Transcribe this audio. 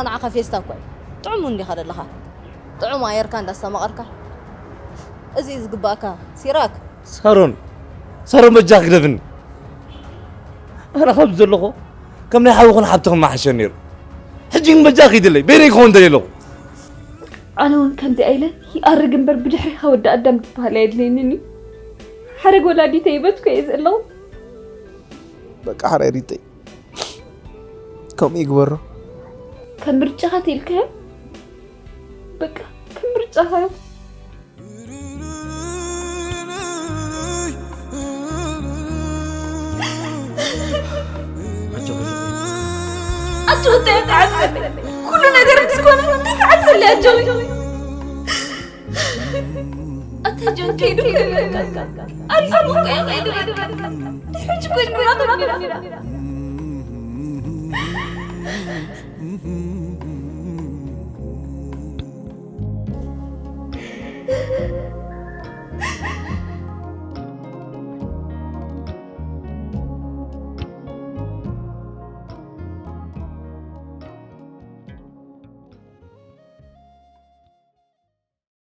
ንዓኻ ፌስታ እኮ እዩ። ጥዑም እንዲኻ ዘለኻ። ጥዑም ኣየርካ እንዳስተማቐርካ። እዚ እዩ ዝግባእካ። ሲራክ። ሳሮን ሳሮን በጃ ክደፍኒ። ኣነ ካብ ዘለኹ ከም ናይ ሓውኹን ሓብትኽን መሓሸ ነይሩ። ሕጂ ግን በጃ ኪድለይ በይነይ ክኸውን ደልየ ኣለኹ። ኣነ እውን ከምዚኣ ኢለ ይኣርግ እምበር ብድሕሪኻ ወዲ ኣዳም ትበሃል ኣየድልየንን እዩ። ሓረግ ወላዲተይ ይበትኮ እየ ዘለኹ። በቃ ሓራይ ሪጠይ ከምኡ ይግበሮ። ከም ምርጫኻ ተይልካዮ በቃ ከም ምርጫኻ ኣጆኺ ተዓዘቢ ኩሉ ነገር ምስ ኮነ እንታይ ተዓዘሊ ኣጆኺ ኣታ ጆን ከይዱ ክብለካ ኣሪፉ እኮ እዩ ከይዱ በቃ ሕጂ እኮ ንራኸብ ኢና